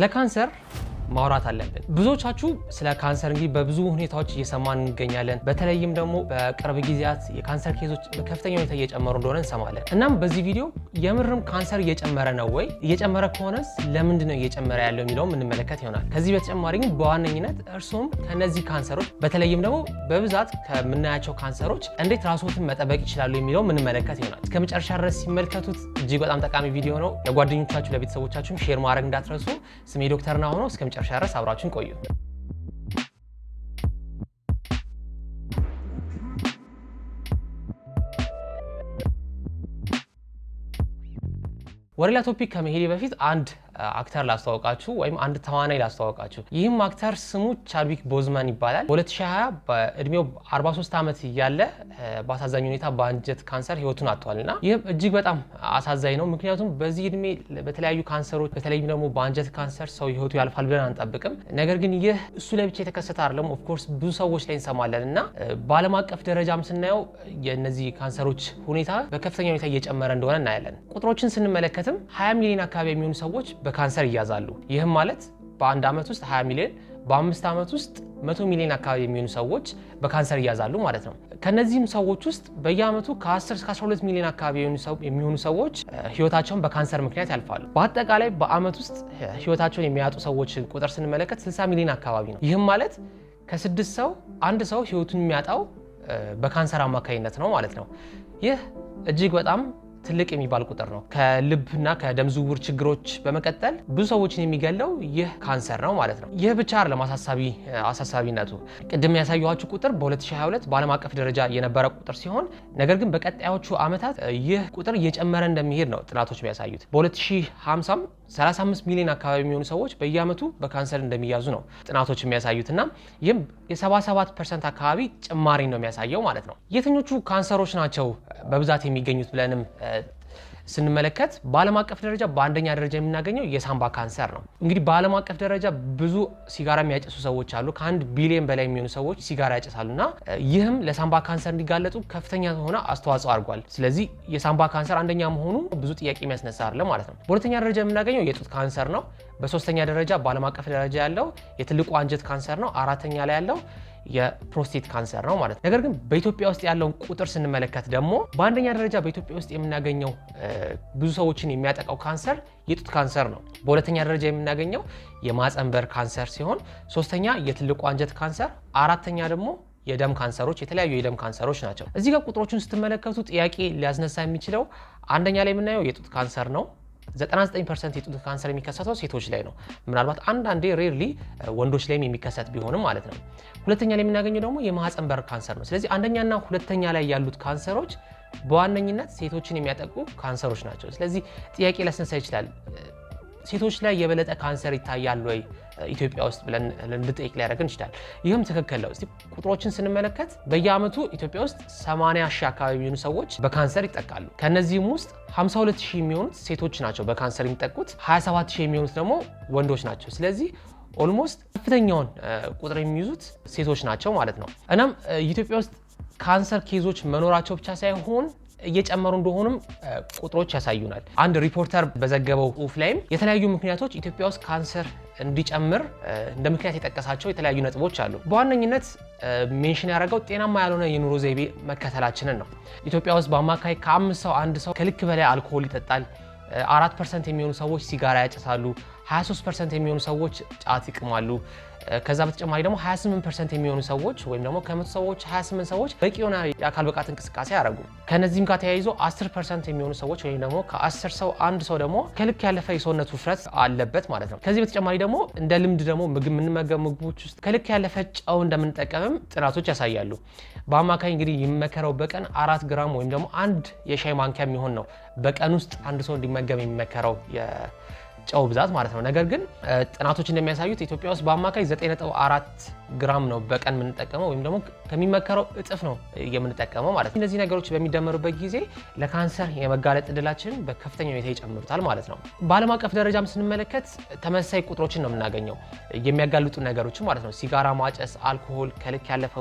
ስለ ካንሰር ማውራት አለብን። ብዙዎቻችሁ ስለ ካንሰር እንግዲህ በብዙ ሁኔታዎች እየሰማን እንገኛለን። በተለይም ደግሞ በቅርብ ጊዜያት የካንሰር case ኦች በከፍተኛ ሁኔታ እየጨመሩ እንደሆነ እንሰማለን። እናም በዚህ ቪዲዮ የምርም ካንሰር እየጨመረ ነው ወይ፣ እየጨመረ ከሆነስ ለምንድን ነው እየጨመረ ያለው የሚለውም እንመለከት ይሆናል። ከዚህ በተጨማሪ ግን በዋነኝነት እርሶም ከነዚህ ካንሰሮች በተለይም ደግሞ በብዛት ከምናያቸው ካንሰሮች እንዴት ራስዎትን መጠበቅ ይችላሉ የሚለው እንመለከት ይሆናል። እስከ መጨረሻ ድረስ ሲመልከቱት እጅግ በጣም ጠቃሚ ቪዲዮ ነው። ለጓደኞቻችሁ ለቤተሰቦቻችሁም share ማድረግ እንዳትረሱ። ስሜ ዶክተር ናሁ ነው። እስከ መጨረሻ ድረስ አብራችሁን ቆዩ። ወደ ሌላ topic ከመሄዴ በፊት አንድ actor ላስተዋወቃችሁ ወይም አንድ ተዋናይ ላስተዋወቃችሁ። ይህም actor ስሙ ቻድዊክ ቦዝማን ይባላል። በ2020 በእድሜው 43 ዓመት እያለ በአሳዛኝ ሁኔታ በአንጀት ካንሰር ህይወቱን አጥቷል እና ይህም እጅግ በጣም አሳዛኝ ነው። ምክንያቱም በዚህ እድሜ በተለያዩ ካንሰሮች በተለይም ደግሞ በአንጀት ካንሰር ሰው ህይወቱ ያልፋል ብለን አንጠብቅም። ነገር ግን ይህ እሱ ላይ ብቻ የተከሰተ አይደለም። Of course ብዙ ሰዎች ላይ እንሰማለን እና በዓለም አቀፍ ደረጃም ስናየው የእነዚህ ካንሰሮች ሁኔታ በከፍተኛ ሁኔታ እየጨመረ እንደሆነ እናያለን። ቁጥሮችን ስንመለከትም 20 ሚሊዮን አካባቢ የሚሆኑ ሰዎች በካንሰር ይያዛሉ። ይህም ማለት በአንድ ዓመት ውስጥ 20 ሚሊዮን፣ በአምስት ዓመት ውስጥ 100 ሚሊዮን አካባቢ የሚሆኑ ሰዎች በካንሰር ይያዛሉ ማለት ነው። ከነዚህም ሰዎች ውስጥ በየዓመቱ ከ10 እስከ 12 ሚሊዮን አካባቢ የሚሆኑ ሰዎች ህይወታቸውን በካንሰር ምክንያት ያልፋሉ። በአጠቃላይ በዓመት ውስጥ ህይወታቸውን የሚያጡ ሰዎች ቁጥር ስንመለከት 60 ሚሊዮን አካባቢ ነው። ይህም ማለት ከስድስት ሰው አንድ ሰው ህይወቱን የሚያጣው በካንሰር አማካኝነት ነው ማለት ነው። ይህ እጅግ በጣም ትልቅ የሚባል ቁጥር ነው። ከልብና ከደም ዝውውር ችግሮች በመቀጠል ብዙ ሰዎችን የሚገለው ይህ ካንሰር ነው ማለት ነው። ይህ ብቻ አይደለም አሳሳቢነቱ። ቅድም ያሳየኋችሁ ቁጥር በ2022 በዓለም አቀፍ ደረጃ የነበረ ቁጥር ሲሆን ነገር ግን በቀጣዮቹ ዓመታት ይህ ቁጥር እየጨመረ እንደሚሄድ ነው ጥናቶች የሚያሳዩት። በ2050 35 ሚሊዮን አካባቢ የሚሆኑ ሰዎች በየዓመቱ በካንሰር እንደሚያዙ ነው ጥናቶች የሚያሳዩት እና ይህም የ77% አካባቢ ጭማሪ ነው የሚያሳየው ማለት ነው። የትኞቹ ካንሰሮች ናቸው በብዛት የሚገኙት ብለንም ስንመለከት በዓለም አቀፍ ደረጃ በአንደኛ ደረጃ የምናገኘው የሳምባ ካንሰር ነው። እንግዲህ በዓለም አቀፍ ደረጃ ብዙ ሲጋራ የሚያጨሱ ሰዎች አሉ። ከ1 ቢሊዮን በላይ የሚሆኑ ሰዎች ሲጋራ ያጨሳሉ እና ይህም ለሳምባ ካንሰር እንዲጋለጡ ከፍተኛ የሆነ አስተዋጽኦ አድርጓል። ስለዚህ የሳምባ ካንሰር አንደኛ መሆኑ ብዙ ጥያቄ የሚያስነሳ አይደለም ማለት ነው። በሁለተኛ ደረጃ የምናገኘው የጡት ካንሰር ነው። በሶስተኛ ደረጃ በዓለም አቀፍ ደረጃ ያለው የትልቁ አንጀት ካንሰር ነው። አራተኛ ላይ ያለው የፕሮስቴት ካንሰር ነው ማለት ነው። ነገር ግን በኢትዮጵያ ውስጥ ያለውን ቁጥር ስንመለከት ደግሞ በአንደኛ ደረጃ በኢትዮጵያ ውስጥ የምናገኘው ብዙ ሰዎችን የሚያጠቃው ካንሰር የጡት ካንሰር ነው። በሁለተኛ ደረጃ የምናገኘው የማህፀን በር ካንሰር ሲሆን፣ ሶስተኛ የትልቁ አንጀት ካንሰር፣ አራተኛ ደግሞ የደም ካንሰሮች፣ የተለያዩ የደም ካንሰሮች ናቸው። እዚህ ጋር ቁጥሮቹን ስትመለከቱ ጥያቄ ሊያስነሳ የሚችለው አንደኛ ላይ የምናየው የጡት ካንሰር ነው። 99% የጡት ካንሰር የሚከሰተው ሴቶች ላይ ነው። ምናልባት አንዳንዴ rarely ወንዶች ላይም የሚከሰት ቢሆንም ማለት ነው። ሁለተኛ ላይ የምናገኘው ደግሞ የማህፀን በር ካንሰር ነው። ስለዚህ አንደኛና ሁለተኛ ላይ ያሉት ካንሰሮች በዋነኝነት ሴቶችን የሚያጠቁ ካንሰሮች ናቸው። ስለዚህ ጥያቄ ሊያስነሳ ይችላል። ሴቶች ላይ የበለጠ ካንሰር ይታያል ወይ ኢትዮጵያ ውስጥ ብለን ልንጠይቅ ሊያደርገን ይችላል። ይህም ትክክል ነው። እስቲ ቁጥሮችን ስንመለከት በየዓመቱ ኢትዮጵያ ውስጥ 80 ሺህ አካባቢ የሚሆኑ ሰዎች በካንሰር ይጠቃሉ። ከነዚህም ውስጥ 52 ሺህ የሚሆኑት ሴቶች ናቸው በካንሰር የሚጠቁት፣ 27 ሺህ የሚሆኑት ደግሞ ወንዶች ናቸው። ስለዚህ almost ከፍተኛውን ቁጥር የሚይዙት ሴቶች ናቸው ማለት ነው። እናም ኢትዮጵያ ውስጥ ካንሰር case ኦች መኖራቸው ብቻ ሳይሆን እየጨመሩ እንደሆኑም ቁጥሮች ያሳዩናል። አንድ ሪፖርተር በዘገበው ጽሁፍ ላይም የተለያዩ ምክንያቶች ኢትዮጵያ ውስጥ ካንሰር እንዲጨምር እንደ ምክንያት የጠቀሳቸው የተለያዩ ነጥቦች አሉ። በዋነኝነት mention ያደረገው ጤናማ ያልሆነ የኑሮ ዘይቤ መከተላችንን ነው። ኢትዮጵያ ውስጥ በአማካይ ከአምስት ሰው አንድ ሰው ከልክ በላይ አልኮሆል ይጠጣል። 4% የሚሆኑ ሰዎች ሲጋራ ያጨሳሉ። 23% የሚሆኑ ሰዎች ጫት ይቅማሉ። ከዛ በተጨማሪ ደግሞ 28% የሚሆኑ ሰዎች ወይም ደግሞ ከመቶ ሰዎች 28 ሰዎች በቂ የሆነ የአካል ብቃት እንቅስቃሴ አያደርጉም። ከነዚህም ጋር ተያይዞ 10% የሚሆኑ ሰዎች ወይም ደግሞ ከ10 ሰው አንድ ሰው ደግሞ ከልክ ያለፈ የሰውነት ውፍረት አለበት ማለት ነው። ከዚህ በተጨማሪ ደግሞ እንደ ልምድ ደግሞ ምግብ የምንመገብ ምግቦች ውስጥ ከልክ ያለፈ ጨው እንደምንጠቀምም ጥናቶች ያሳያሉ። በአማካኝ እንግዲህ የሚመከረው በቀን 4 ግራም ወይም ደግሞ አንድ የሻይ ማንኪያ የሚሆን ነው በቀን ውስጥ አንድ ሰው እንዲመገብ የሚመከረው ጨው ብዛት ማለት ነው። ነገር ግን ጥናቶች እንደሚያሳዩት ኢትዮጵያ ውስጥ በአማካይ 9.4 ግራም ነው በቀን የምንጠቀመው ወይም ደግሞ ከሚመከረው እጥፍ ነው የምንጠቀመው ማለት ነው። እነዚህ ነገሮች በሚደመሩበት ጊዜ ለካንሰር የመጋለጥ እድላችንን በከፍተኛ ሁኔታ ይጨምሩታል ማለት ነው። በዓለም አቀፍ ደረጃም ስንመለከት ተመሳሳይ ቁጥሮችን ነው የምናገኘው፣ የሚያጋልጡ ነገሮችን ማለት ነው። ሲጋራ ማጨስ፣ አልኮሆል፣ ከልክ ያለፈ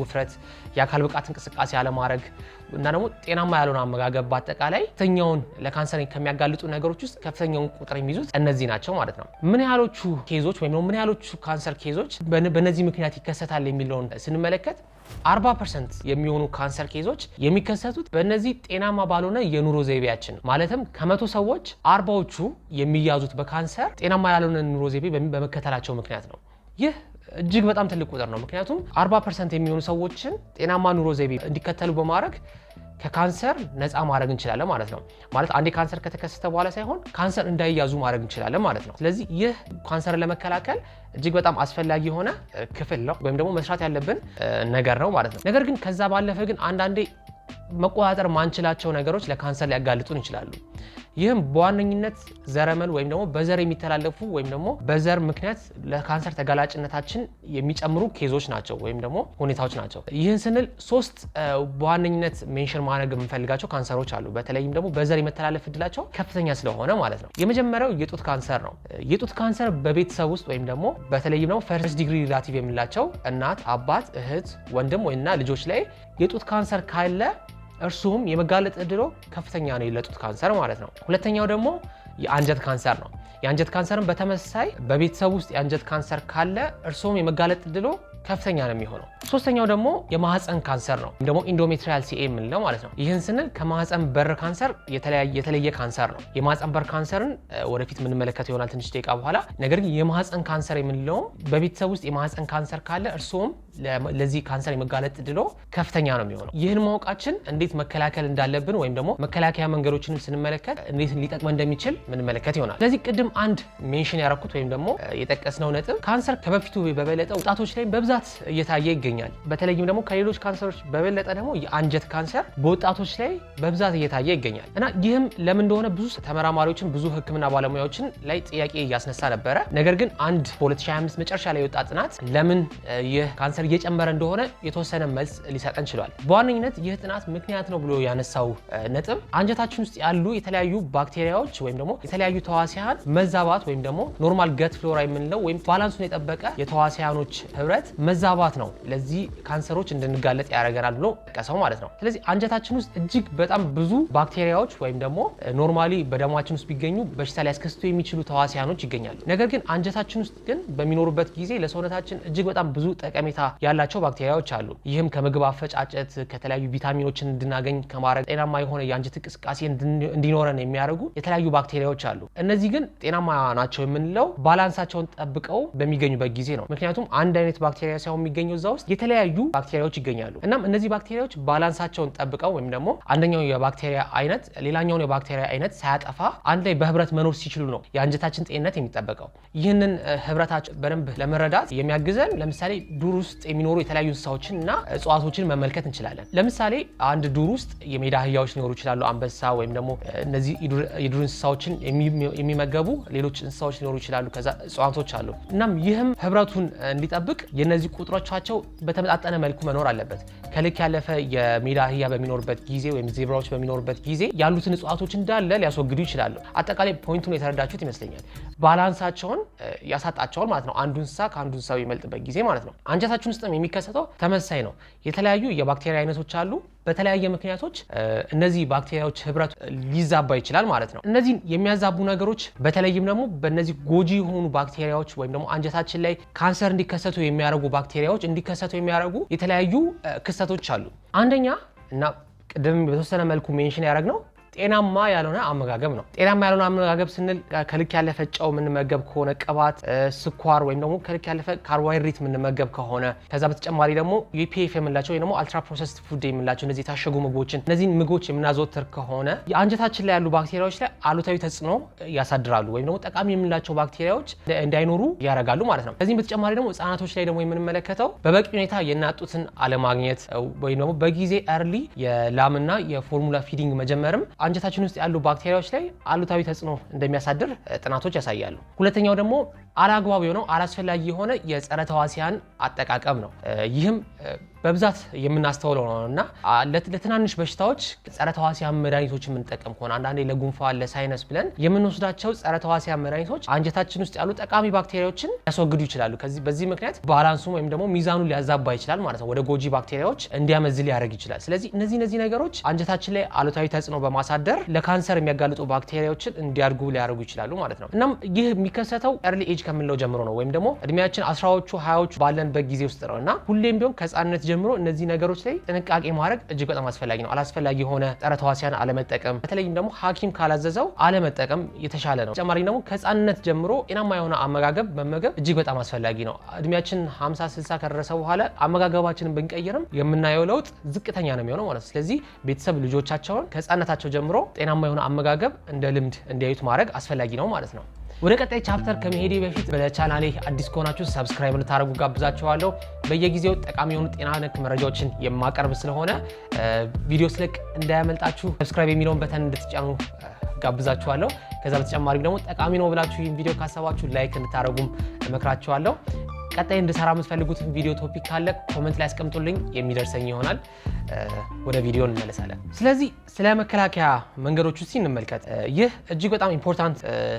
ውፍረት፣ የአካል ብቃት እንቅስቃሴ አለማድረግ እና ደግሞ ጤናማ ያልሆነ አመጋገብ በአጠቃላይ ከፍተኛውን ለካንሰር ከሚያጋልጡ ነገሮች ውስጥ ከፍተኛውን ቁጥር የሚይዙት ያሉት እነዚህ ናቸው ማለት ነው። ምን ያህሎቹ case ኦች ወይም ደግሞ ምን ያህሎቹ ካንሰር case ኦች በእነዚህ ምክንያት ይከሰታል የሚለውን ስንመለከት 40% የሚሆኑ ካንሰር case ኦች የሚከሰቱት በእነዚህ ጤናማ ባልሆነ የኑሮ ዘይቤያችን፣ ማለትም ከ100 ሰዎች 40ዎቹ የሚያዙት በካንሰር ጤናማ ያልሆነ ኑሮ ዘይቤ በመከተላቸው ምክንያት ነው። ይህ እጅግ በጣም ትልቅ ቁጥር ነው። ምክንያቱም 40% የሚሆኑ ሰዎችን ጤናማ ኑሮ ዘይቤ እንዲከተሉ በማድረግ ከካንሰር ነፃ ማድረግ እንችላለን ማለት ነው። ማለት አንዴ ካንሰር ከተከሰተ በኋላ ሳይሆን ካንሰር እንዳይያዙ ማድረግ እንችላለን ማለት ነው። ስለዚህ ይህ ካንሰርን ለመከላከል እጅግ በጣም አስፈላጊ የሆነ ክፍል ነው ወይም ደግሞ መስራት ያለብን ነገር ነው ማለት ነው። ነገር ግን ከዛ ባለፈ ግን አንዳንዴ መቆጣጠር ማንችላቸው ነገሮች ለካንሰር ሊያጋልጡን ይችላሉ። ይህም በዋነኝነት ዘረመል ወይም ደግሞ በዘር የሚተላለፉ ወይም ደግሞ በዘር ምክንያት ለካንሰር ተጋላጭነታችን የሚጨምሩ case ኦች ናቸው ወይም ደግሞ ሁኔታዎች ናቸው። ይህን ስንል ሶስት በዋነኝነት mention ማድረግ የምንፈልጋቸው ካንሰሮች አሉ። በተለይም ደግሞ በዘር የመተላለፍ እድላቸው ከፍተኛ ስለሆነ ማለት ነው። የመጀመሪያው የጡት ካንሰር ነው። የጡት ካንሰር በቤተሰብ ውስጥ ወይም ደግሞ በተለይም ደግሞ first degree relative የምንላቸው እናት፣ አባት፣ እህት፣ ወንድም ወይና ልጆች ላይ የጡት ካንሰር ካለ እርሱም የመጋለጥ እድሉ ከፍተኛ ነው ለጡት ካንሰር ማለት ነው። ሁለተኛው ደግሞ የአንጀት ካንሰር ነው። የአንጀት ካንሰርም በተመሳሳይ በቤተሰብ ውስጥ የአንጀት ካንሰር ካለ እርሱም የመጋለጥ እድሉ ከፍተኛ ነው የሚሆነው። ሶስተኛው ደግሞ የማህፀን ካንሰር ነው፣ ደግሞ endometrial CA የምንለው ማለት ነው። ይህን ስንል ከማህፀን በር ካንሰር የተለየ ካንሰር ነው። የማህፀን በር ካንሰርን ወደፊት የምንመለከተው ይሆናል ትንሽ ደቂቃ በኋላ። ነገር ግን የማህፀን ካንሰር የምንለውም በቤተሰብ ውስጥ የማህፀን ካንሰር ካለ እርስዎም ለዚህ ካንሰር የመጋለጥ እድሎ ከፍተኛ ነው የሚሆነው። ይህን ማወቃችን እንዴት መከላከል እንዳለብን ወይም ደግሞ መከላከያ መንገዶችንም ስንመለከት እንዴት ሊጠቅመን እንደሚችል ምንመለከት ይሆናል። ስለዚህ ቅድም አንድ mention ያደረኩት ወይም ደግሞ የጠቀስነው ነጥብ ካንሰር ከበፊቱ በበለጠ ወጣቶች ላይ በብዛት እየታየ ይገኛል። በተለይም ደግሞ ከሌሎች ካንሰሮች በበለጠ ደግሞ የአንጀት ካንሰር በወጣቶች ላይ በብዛት እየታየ ይገኛል እና ይህም ለምን እንደሆነ ብዙ ተመራማሪዎችን፣ ብዙ ሕክምና ባለሙያዎችን ላይ ጥያቄ እያስነሳ ነበረ። ነገር ግን አንድ በ2025 መጨረሻ ላይ የወጣ ጥናት ለምን ይህ ካንሰር እየጨመረ እንደሆነ የተወሰነ መልስ ሊሰጠን ችሏል። በዋነኝነት ይህ ጥናት ምክንያት ነው ብሎ ያነሳው ነጥብ አንጀታችን ውስጥ ያሉ የተለያዩ ባክቴሪያዎች ወይም ደግሞ የተለያዩ ተዋሲያን መዛባት ወይም ደግሞ normal gut flora የምንለው ወይም balance ኡን የጠበቀ የተዋሲያኖች ህብረት መዛባት ነው ለዚህ ካንሰሮች እንድንጋለጥ ያደርገናል ብሎ ጠቀሰው ማለት ነው። ስለዚህ አንጀታችን ውስጥ እጅግ በጣም ብዙ ባክቴሪያዎች ወይም ደግሞ normally በደማችን ውስጥ ቢገኙ በሽታ ሊያስከስቱ የሚችሉ ተዋሲያኖች ይገኛሉ። ነገር ግን አንጀታችን ውስጥ ግን በሚኖሩበት ጊዜ ለሰውነታችን እጅግ በጣም ብዙ ጠቀሜታ ያላቸው ባክቴሪያዎች አሉ። ይህም ከምግብ አፈጫጨት፣ ከተለያዩ ቪታሚኖችን እንድናገኝ ከማድረግ፣ ጤናማ የሆነ የአንጀት እንቅስቃሴ እንዲኖረን የሚያደርጉ የተለያዩ ባክቴሪያዎች አሉ። እነዚህ ግን ጤናማ ናቸው የምንለው balance ኣቸውን ጠብቀው በሚገኙበት ጊዜ ነው። ምክንያቱም አንድ አይነት ባክቴሪያ ሳይሆን የሚገኘው እዛ ውስጥ የተለያዩ ባክቴሪያዎች ይገኛሉ። እናም እነዚህ ባክቴሪያዎች balance ኣቸውን ጠብቀው ወይም ደግሞ አንደኛው የባክቴሪያ አይነት ሌላኛውን የባክቴሪያ አይነት ሳያጠፋ አንድ ላይ በህብረት መኖር ሲችሉ ነው የአንጀታችን ጤንነት የሚጠበቀው። ይህንን ህብረታቸው በደንብ ለመረዳት የሚያግዘን ለምሳሌ ዱር ውስጥ የሚኖሩ የተለያዩ እንስሳዎችን እና እጽዋቶችን መመልከት እንችላለን። ለምሳሌ አንድ ዱር ውስጥ የሜዳ አህያዎች ሊኖሩ ይችላሉ፣ አንበሳ ወይም ደግሞ እነዚህ የዱር እንስሳዎችን የሚመገቡ ሌሎች እንስሳዎች ሊኖሩ ይችላሉ። ከዛ እጽዋቶች አሉ። እናም ይህም ህብረቱን እንዲጠብቅ የነዚህ ቁጥሮቻቸው በተመጣጠነ መልኩ መኖር አለበት። ከልክ ያለፈ የሜዳ አህያ በሚኖርበት ጊዜ ወይም zebra ዎች በሚኖርበት ጊዜ ያሉትን እጽዋቶች እንዳለ ሊያስወግዱ ይችላሉ። አጠቃላይ point ኡን የተረዳችሁት ይመስለኛል። balance ኣቸውን ያሳጣቸዋል ማለት ነው። አንዱ እንስሳ ከአንዱ እንስሳ በሚበልጥበት ጊዜ ማለት ነው። አንጀታችን ውስጥም የሚከሰተው ተመሳሳይ ነው። የተለያዩ የባክቴሪያ አይነቶች አሉ። በተለያየ ምክንያቶች እነዚህ ባክቴሪያዎች ህብረት ሊዛባ ይችላል ማለት ነው። እነዚህን የሚያዛቡ ነገሮች በተለይም ደግሞ በእነዚህ ጎጂ የሆኑ ባክቴሪያዎች ወይም ደግሞ አንጀታችን ላይ ካንሰር እንዲከሰቱ የሚያደርጉ ባክቴሪያዎች እንዲከሰቱ የሚያደርጉ የተለያዩ ክስተቶች አሉ። አንደኛ እና ቅድም በተወሰነ መልኩ mention ያደረግነው ጤናማ ያልሆነ አመጋገብ ነው። ጤናማ ያልሆነ አመጋገብ ስንል ከልክ ያለፈ ጨው የምንመገብ ከሆነ፣ ቅባት፣ ስኳር ወይም ደግሞ ከልክ ያለፈ ካርቦሃይድሬት የምንመገብ ከሆነ፣ ከዛ በተጨማሪ ደግሞ UPF የምንላቸው ወይም ደግሞ ultra processed food የምንላቸው እነዚህ የታሸጉ ምግቦችን፣ እነዚህን ምግቦች የምናዘወትር ከሆነ የአንጀታችን ላይ ያሉ ባክቴሪያዎች ላይ አሉታዊ ተጽዕኖ ያሳድራሉ ወይም ደግሞ ጠቃሚ የምንላቸው ባክቴሪያዎች እንዳይኖሩ ያደርጋሉ ማለት ነው። ከዚህም በተጨማሪ ደግሞ ህጻናቶች ላይ ደግሞ የምንመለከተው በበቂ ሁኔታ የእናት ጡትን አለማግኘት ወይም ደግሞ በጊዜ early የላምና የ formula feeding መጀመርም አንጀታችን ውስጥ ያሉ ባክቴሪያዎች ላይ አሉታዊ ተጽዕኖ እንደሚያሳድር ጥናቶች ያሳያሉ። ሁለተኛው ደግሞ አላግባብ የሆነው አላስፈላጊ የሆነ የጸረ ተዋሲያን አጠቃቀም ነው። ይህም በብዛት የምናስተውለው ነው እና ለትናንሽ በሽታዎች ጸረ ተዋሲያን መድኃኒቶች የምንጠቀም ከሆነ፣ አንዳንዴ ለጉንፋን፣ ለ sinus ብለን የምንወስዳቸው ጸረ ተዋሲያን መድኃኒቶች አንጀታችን ውስጥ ያሉ ጠቃሚ ባክቴሪያዎችን ሊያስወግዱ ይችላሉ። በዚህ ምክንያት balance ኡ ወይም ደግሞ ሚዛኑን ሊያዛባ ይችላል ማለት ነው። ወደ ጎጂ ባክቴሪያዎች እንዲያመዝን ሊያደርግ ይችላል። ስለዚህ እነዚህ ነገሮች አንጀታችን ላይ አሉታዊ ተጽዕኖ በማሳደር ለካንሰር የሚያጋልጡ ባክቴሪያዎችን እንዲያድጉ ሊያደርጉ ይችላሉ ማለት ነው። እናም ይህ የሚከሰተው early age ከምንለው ጀምሮ ነው ወይም ደግሞ እድሜያችን 10ዎቹ፣ 20ዎቹ ባለንበት ጊዜ ውስጥ ነው እና ሁሌም ቢሆን ከህፃንነት ጀምሮ እነዚህ ነገሮች ላይ ጥንቃቄ ማድረግ እጅግ በጣም አስፈላጊ ነው። አላስፈላጊ የሆነ ጸረ ተዋሲያን አለመጠቀም፣ በተለይም ደግሞ ሐኪም ካላዘዘው አለመጠቀም የተሻለ ነው። ተጨማሪ ደግሞ ከህፃንነት ጀምሮ ጤናማ የሆነ አመጋገብ መመገብ እጅግ በጣም አስፈላጊ ነው። እድሜያችን 50፣ 60 ከደረሰ በኋላ አመጋገባችንን ብንቀይርም የምናየው ለውጥ ዝቅተኛ ነው የሚሆነው ማለት ነው። ስለዚህ ቤተሰብ ልጆቻቸውን ከህፃንነታቸው ጀምሮ ጤናማ የሆነ አመጋገብ እንደ ልምድ እንዲያዩት ማድረግ አስፈላጊ ነው ማለት ነው። ወደ ቀጣይ chapter ከመሄዴ በፊት ለቻናሌ አዲስ ከሆናችሁ subscribe እንድታደርጉ ጋብዛችኋለሁ። በየጊዜው ጠቃሚ የሆኑ ጤና ነክ መረጃዎችን የማቀርብ ስለሆነ ቪዲዮ ስለቅ እንዳያመልጣችሁ subscribe የሚለውን button እንድትጫኑ ጋብዛችኋለሁ። ከዛ በተጨማሪም ደግሞ ጠቃሚ ነው ብላችሁ ይህን ቪዲዮ ካሰባችሁ like እንድታደርጉም እመክራችኋለሁ። ቀጣይ እንድሰራ የምትፈልጉትን ቪዲዮ topic ካለ comment ላይ አስቀምጡልኝ፣ የሚደርሰኝ ይሆናል። ወደ ቪዲዮ እንመለሳለን። ስለዚህ ስለ መከላከያ መንገዶች ውስጥ እንመልከት። ይህ እጅግ በጣም important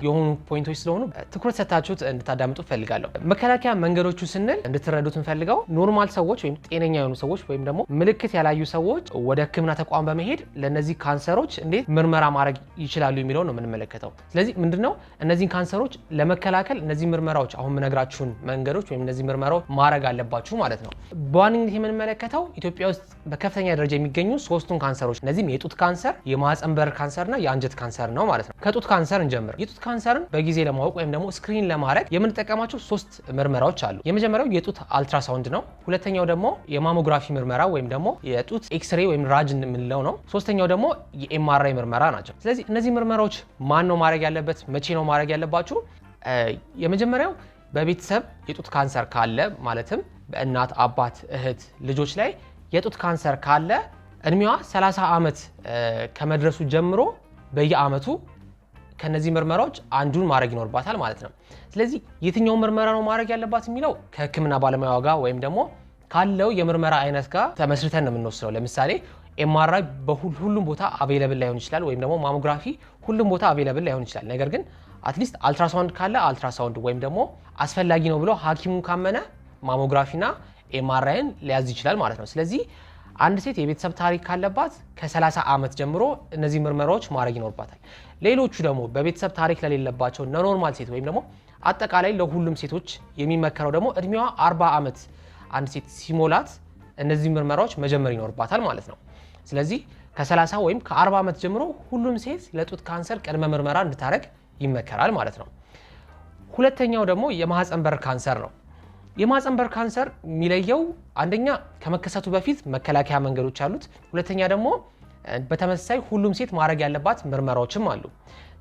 የሆኑ point ኦች ስለሆኑ ትኩረት ሰጥታችሁት እንድታዳምጡ እፈልጋለሁ። መከላከያ መንገዶቹ ስንል እንድትረዱት እንፈልገው normal ሰዎች ወይም ጤነኛ የሆኑ ሰዎች ወይም ደግሞ ምልክት ያላዩ ሰዎች ወደ ሕክምና ተቋም በመሄድ ለእነዚህ ካንሰሮች እንዴት ምርመራ ማድረግ ይችላሉ የሚለውን ነው የምንመለከተው። ስለዚህ ምንድነው እነዚህን ካንሰሮች ለመከላከል እነዚህ ምርመራዎች፣ አሁን የምነግራችሁን መንገዶች ወይም እነዚህ ምርመራዎች ማድረግ አለባችሁ ማለት ነው። በዋነኝነት የምንመለከተው ኢትዮጵያ ውስጥ በከፍተኛ ደረጃ የሚገኙ ሶስቱን ካንሰሮች፣ እነዚህም የጡት ካንሰር፣ የማህፀን በር ካንሰርና የአንጀት ካንሰር ነው ማለት ነው። ከጡት ካንሰር እንጀምር። የጡት ካንሰርን በጊዜ ለማወቅ ወይም ደግሞ screen ለማድረግ የምንጠቀማቸው ሶስት ምርመራዎች አሉ። የመጀመሪያው የጡት አልትራሳውንድ ነው። ሁለተኛው ደግሞ የ mammography ምርመራ ወይም ደግሞ የጡት ኤክስሬ ወይም ራጅ የምንለው ነው። ሶስተኛው ደግሞ የ MRI ምርመራ ናቸው። ስለዚህ እነዚህ ምርመራዎች ማን ነው ማድረግ ያለበት? መቼ ነው ማድረግ ያለባችሁ? የመጀመሪያው በቤተሰብ የጡት ካንሰር ካለ፣ ማለትም በእናት፣ አባት፣ እህት፣ ልጆች ላይ የጡት ካንሰር ካለ እድሜዋ 30 ዓመት ከመድረሱ ጀምሮ በየአመቱ ከነዚህ ምርመራዎች አንዱን ማድረግ ይኖርባታል ማለት ነው። ስለዚህ የትኛው ምርመራ ነው ማድረግ ያለባት የሚለው ከሕክምና ባለሙያዋ ጋር ወይም ደግሞ ካለው የምርመራ አይነት ጋር ተመስርተን ነው የምንወስነው። ለምሳሌ MRI በሁሉም ቦታ available ላይሆን ይችላል፣ ወይም ደግሞ mammography ሁሉም ቦታ available ላይሆን ይችላል። ነገር ግን at least ultrasound ካለ አልትራሳውንድ ወይም ደግሞ አስፈላጊ ነው ብሎ ሐኪሙ ካመነ mammography ና MRI ን ሊያዝ ይችላል ማለት ነው። ስለዚህ አንድ ሴት የቤተሰብ ታሪክ ካለባት ከ30 ዓመት ጀምሮ እነዚህ ምርመራዎች ማድረግ ይኖርባታል። ሌሎቹ ደግሞ በቤተሰብ ታሪክ ለሌለባቸው normal ሴት ወይም ደግሞ አጠቃላይ ለሁሉም ሴቶች የሚመከረው ደግሞ እድሜዋ 40 ዓመት አንድ ሴት ሲሞላት እነዚህ ምርመራዎች መጀመር ይኖርባታል ማለት ነው። ስለዚህ ከ30 ወይም ከ40 ዓመት ጀምሮ ሁሉም ሴት ለጡት ካንሰር ቅድመ ምርመራ እንድታደርግ ይመከራል ማለት ነው። ሁለተኛው ደግሞ የማህፀን በር ካንሰር ነው። የማህፀን በር ካንሰር የሚለየው አንደኛ ከመከሰቱ በፊት መከላከያ መንገዶች አሉት። ሁለተኛ ደግሞ በተመሳሳይ ሁሉም ሴት ማድረግ ያለባት ምርመራዎችም አሉ።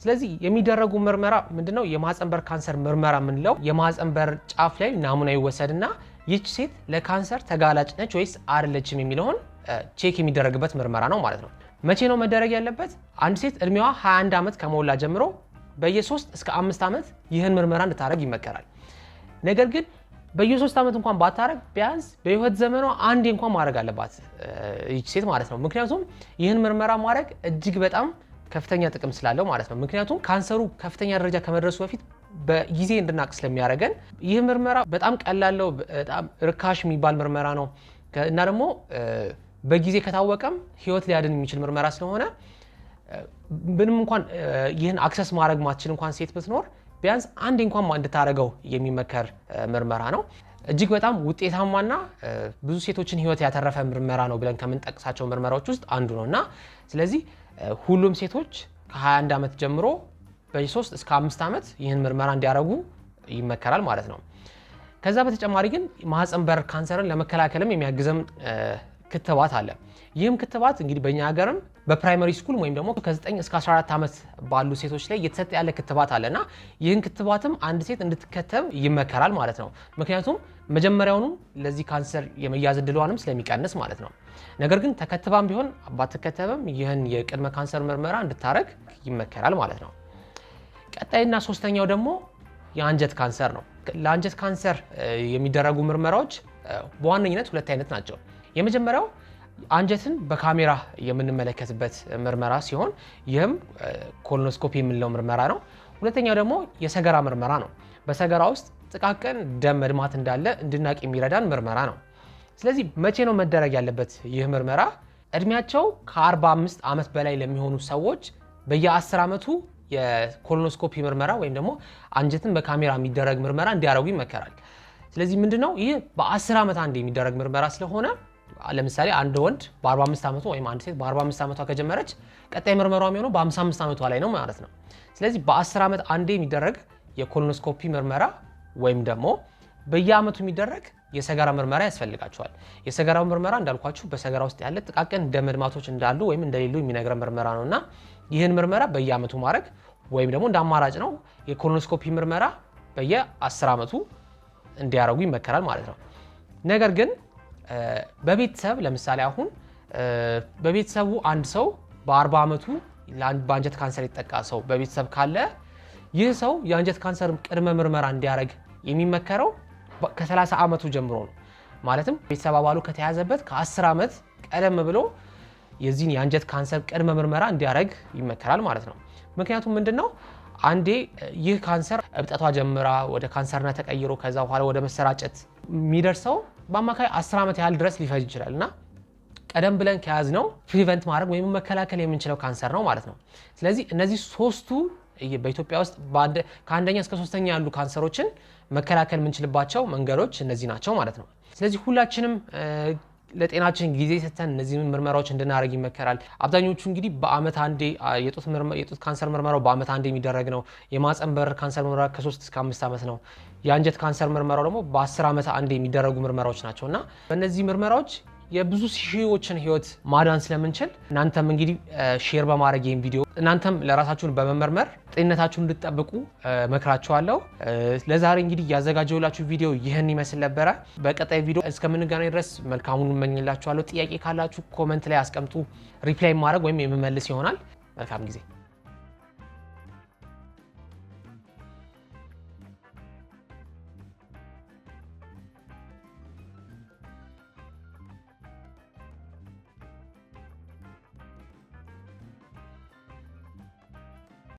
ስለዚህ የሚደረጉ ምርመራ ምንድነው? የማህፀን በር ካንሰር ምርመራ የምንለው የማህፀን በር ጫፍ ላይ ናሙና ይወሰድና ይህች ሴት ለካንሰር ተጋላጭ ነች ወይስ አይደለችም የሚለውን check የሚደረግበት ምርመራ ነው ማለት ነው። መቼ ነው መደረግ ያለበት? አንድ ሴት እድሜዋ 21 ዓመት ከሞላ ጀምሮ በየ3 እስከ 5 ዓመት ይህን ምርመራ እንድታደርግ ይመከራል። ነገር ግን በየ3 ዓመት እንኳን ባታረግ ቢያንስ በህይወት ዘመኗ አንዴ እንኳን ማድረግ አለባት ይህች ሴት ማለት ነው። ምክንያቱም ይህን ምርመራ ማድረግ እጅግ በጣም ከፍተኛ ጥቅም ስላለው ማለት ነው። ምክንያቱም ካንሰሩ ከፍተኛ ደረጃ ከመድረሱ በፊት በጊዜ እንድናቅ ስለሚያደርገን ይህ ምርመራ በጣም ቀላል ነው፣ በጣም ርካሽ የሚባል ምርመራ ነው እና ደግሞ በጊዜ ከታወቀም ህይወት ሊያድን የሚችል ምርመራ ስለሆነ ምንም እንኳን ይህን access ማድረግ ማትችል እንኳን ሴት ብትኖር ቢያንስ አንዴ እንኳን እንድታደርገው የሚመከር ምርመራ ነው። እጅግ በጣም ውጤታማና ብዙ ሴቶችን ህይወት ያተረፈ ምርመራ ነው ብለን ከምንጠቅሳቸው ምርመራዎች ውስጥ አንዱ ነው እና ስለዚህ ሁሉም ሴቶች ከ21 ዓመት ጀምሮ በ3 እስከ 5 ዓመት ይህን ምርመራ እንዲያደርጉ ይመከራል ማለት ነው። ከዛ በተጨማሪ ግን ማህፀን በር ካንሰርን ለመከላከልም የሚያግዘም ክትባት አለ። ይህም ክትባት እንግዲህ በእኛ ሀገርም በ primary school ወይም ደግሞ ከ9 እስከ 14 ዓመት ባሉ ሴቶች ላይ እየተሰጠ ያለ ክትባት አለና ይህን ክትባትም አንድ ሴት እንድትከተብ ይመከራል ማለት ነው። ምክንያቱም መጀመሪያውኑ ለዚህ ካንሰር የመያዝ እድሏንም ስለሚቀንስ ማለት ነው። ነገር ግን ተከትባም ቢሆን ባትከተብም ይህን የቅድመ ካንሰር ምርመራ እንድታረግ ይመከራል ማለት ነው። ቀጣይና ሶስተኛው ደግሞ የአንጀት ካንሰር ነው። ለአንጀት ካንሰር የሚደረጉ ምርመራዎች በዋነኝነት ሁለት አይነት ናቸው። የመጀመሪያው አንጀትን በካሜራ የምንመለከትበት ምርመራ ሲሆን ይህም colonoscopy የምንለው ምርመራ ነው። ሁለተኛው ደግሞ የሰገራ ምርመራ ነው። በሰገራ ውስጥ ጥቃቅን ደም መድማት እንዳለ እንድናቅ የሚረዳን ምርመራ ነው። ስለዚህ መቼ ነው መደረግ ያለበት ይህ ምርመራ? እድሜያቸው ከ45 ዓመት በላይ ለሚሆኑ ሰዎች በየ10 ዓመቱ የ colonoscopy ምርመራ ወይም ደግሞ አንጀትን በካሜራ የሚደረግ ምርመራ እንዲያደርጉ ይመከራል። ስለዚህ ምንድነው ይህ በ10 ዓመት አንድ የሚደረግ ምርመራ ስለሆነ ለምሳሌ አንድ ወንድ በ45 ዓመቱ ወይም አንድ ሴት በ45 ዓመቷ ከጀመረች ቀጣይ ምርመራው የሚሆነው በ55 ዓመቷ ላይ ነው ማለት ነው። ስለዚህ በ10 ዓመት አንዴ የሚደረግ የ colonoscopy ምርመራ ወይም ደግሞ በየዓመቱ የሚደረግ የሰገራ ምርመራ ያስፈልጋቸዋል። የሰገራው ምርመራ እንዳልኳችሁ በሰገራ ውስጥ ያለ ጥቃቅን ደም መድማቶች እንዳሉ ወይም እንደሌሉ የሚነግረን ምርመራ ነው እና ይህን ምርመራ በየዓመቱ ማድረግ ወይም ደግሞ እንደ አማራጭ ነው የ colonoscopy ምርመራ በየ10 ዓመቱ እንዲያደርጉ ይመከራል ማለት ነው። ነገር ግን በቤተሰብ ለምሳሌ አሁን በቤተሰቡ አንድ ሰው በ40 ዓመቱ በአንጀት ካንሰር የተጠቃ ሰው በቤተሰብ ካለ ይህ ሰው የአንጀት ካንሰር ቅድመ ምርመራ እንዲያደርግ የሚመከረው ከ30 ዓመቱ ጀምሮ ነው። ማለትም ቤተሰብ አባሉ ከተያዘበት ከ10 ዓመት ቀደም ብሎ የዚህን የአንጀት ካንሰር ቅድመ ምርመራ እንዲያደርግ ይመከራል ማለት ነው። ምክንያቱም ምንድነው አንዴ ይህ ካንሰር እብጠቷ ጀምራ ወደ ካንሰርነት ተቀይሮ ከዛ በኋላ ወደ መሰራጨት የሚደርሰው በአማካይ 10 ዓመት ያህል ድረስ ሊፈጅ ይችላል እና ቀደም ብለን ከያዝነው prevent ማድረግ ወይም መከላከል የምንችለው ካንሰር ነው ማለት ነው። ስለዚህ እነዚህ ሶስቱ በኢትዮጵያ ውስጥ ከአንደኛ እስከ ሶስተኛ ያሉ ካንሰሮችን መከላከል የምንችልባቸው መንገዶች እነዚህ ናቸው ማለት ነው። ስለዚህ ሁላችንም ለጤናችን ጊዜ ሰጥተን እነዚህን ምርመራዎች እንድናደርግ ይመከራል። አብዛኞቹ እንግዲህ በአመት አንዴ የጡት ካንሰር ምርመራው በአመት አንዴ የሚደረግ ነው። የማህፀን በር ካንሰር ምርመራ ከ3 እስከ 5 ዓመት ነው። የአንጀት ካንሰር ምርመራው ደግሞ በ10 ዓመት አንዴ የሚደረጉ ምርመራዎች ናቸው እና በእነዚህ ምርመራዎች የብዙ ሺዎችን ህይወት ማዳን ስለምንችል እናንተም እንግዲህ share በማድረግ ይህን ቪዲዮ እናንተም ለራሳችሁን በመመርመር ጤንነታችሁን እንድትጠብቁ መክራችኋለሁ። ለዛሬ እንግዲህ ያዘጋጀሁላችሁ ቪዲዮ ይህን ይመስል ነበረ። በቀጣይ ቪዲዮ እስከምንገናኝ ድረስ መልካሙን እመኝላችኋለሁ። ጥያቄ ካላችሁ comment ላይ አስቀምጡ። Reply ማድረግ ወይም የምመልስ ይሆናል። መልካም ጊዜ።